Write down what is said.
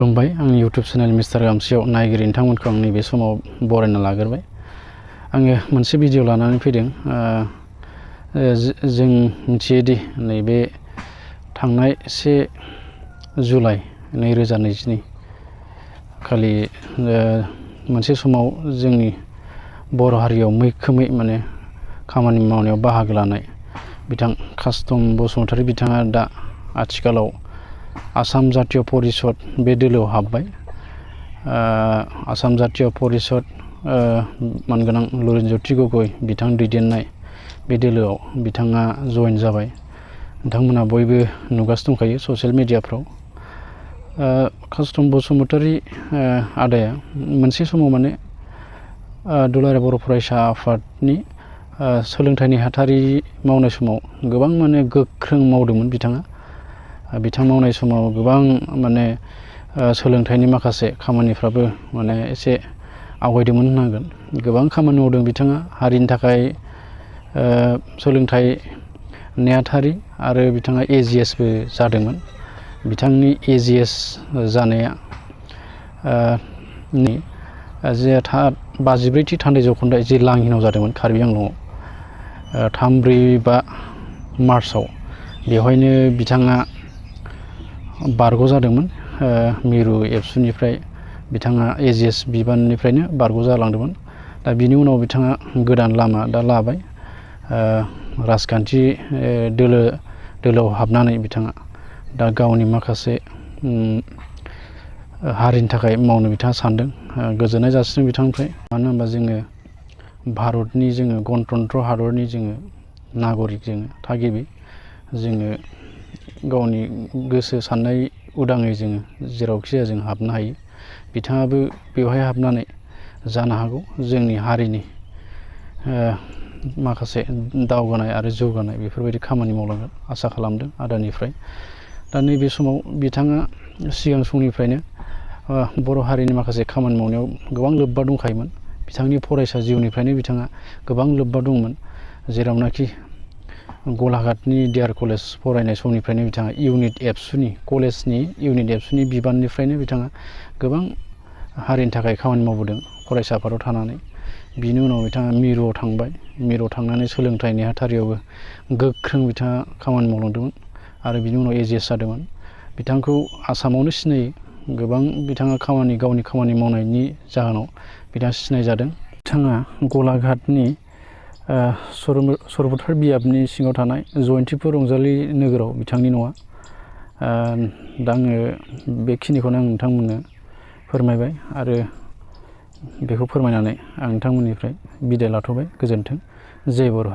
खुलुमबाय आंनि YouTube channel mister गामसेयाव नायगिरि नोंथांमोनखौ आं नैबे समाव बरायना लाग्रोबाय। आङो मोनसे भिडिअ लानानै फैदों। जों मिथियोदि नैबे थांनाय 1 जुलाइ 2022 खालि मोनसे समाव जोंनि बर' हारियाव मैखोमै माने खामानि मावनायाव बाहागो लानाय बिथां कास्टम बसुमतारी बिथाङा दा आथिखालाव आसाम जातीय परिषद बे दोलोआव हाबबाय। आसाम जातीय परिषद मानगोनां लुरिनज्योति गगৈ बिथां दैदेननाय बे दोलोआव बिथाङा जयेन जाबाय। नोंथांमोना बयबो नुगासिनो दंखायो ससियेल मिडियाफ्राव। कास्टम बसुमतारी आदाया मोनसे समाव माने दुलाराय बर' फरायसा आफादनि सोलोंथाइ नेहाथारि मावनाय समाव गोबां माने गोख्रों मावदोंमोन बिथाङा। बिथां मावनाय समाव गोबां माने सोलोंथाइनि माखासे खामानिफ्राबो माने एसे आवगायदोंमोन होननांगोन। गोबां खामानि मावदों बिथाङा हारिनि थाखाय। सोलोंथाइ नेहाथारि आरो बिथाङा AJS बो जादोंमोन। बिथांनि AJS जानाया जे 52थि थान्दै जौखोन्दो जे लांहिनाव जादोंमोन कार्बि आंलंआव 3-4-5 मार्चआव। बेवहायनो बिथाङा बारग' जादोंमोन। मिरु एबसुनिफ्राय बिथाङा AJS बिबाननिफ्रायनो बारग' जालांदोंमोन। दा बिनि उनाव बिथाङा गोदान लामा दा लाबाय। राजखान्थि दोलोआव हाबनानै बिथाङा दा गावनि माखासे हारिनि थाखाय मावनो बिथाङा सानदों। गोजोननाय जासिदों बिथांनिफ्राय। मानो होनबा जोङो भारतनि गणतन्त्र हादरनि नागरिक, जोङो थागिबि, जोङो गावनि गोसो साननाय उदाङै जोङो जेरावखि जाया जों हाबनो हायो। बिथाङाबो बेवहाय हाबनानै जानो हागौ जोंनि हारिनि माखासे दावगानाय आरो जौगानाय बेफोरबायदि खामानि मावलांगोन आसा खालामदों आदानिफ्राय। दा नैबे समाव बिथाङा सिगां समनिफ्रायनो बर' हारिनि माखासे खामानि मावनायाव गोबां लोब्बा दंखायोमोन। बिथांनि फरायसा जिउनिफ्रायनो बिथाङा गोबां लोब्बा दंमोन। जेरावनाखि गलाघाटनि डिआर कलेज फरायनाय समनिफ्रायनो बिथाङा कलेजनि इउनिट एबसुनि बिबाननिफ्रायनो बिथाङा गोबां हारिनि थाखाय खामानि मावबोदों फरायसा आफादाव थानानै। बिनि उनाव बिथाङा मिरुआव थांबाय। मिरुआव थांनानै सोलोंथाइ नेहाथारियावबो गोख्रों बिथाङा खामानि मावलांदोंमोन आरो बिनि उनाव AJS जादोंमोन। बिथांखौ आसामावनो सिनायो। गोबां बिथाङा गावनि खामानि मावनायनि जाहोनाव बिथाङा सिनायजादों। बिथाङा गलाघाटनि सरबतार बियाबनि सिङाव थानाय जयन्तिपुर रंजालि नोगोराव बिथांनि न'आ। दा आङो बेखिनिखौनो आं नोंथांमोननो फोरमायबाय आरो बेखौ फोरमायनानै आं नोंथांमोननिफ्राय बिदाय लाथ'बाय। गोजोन्थों। जय बर' हारि।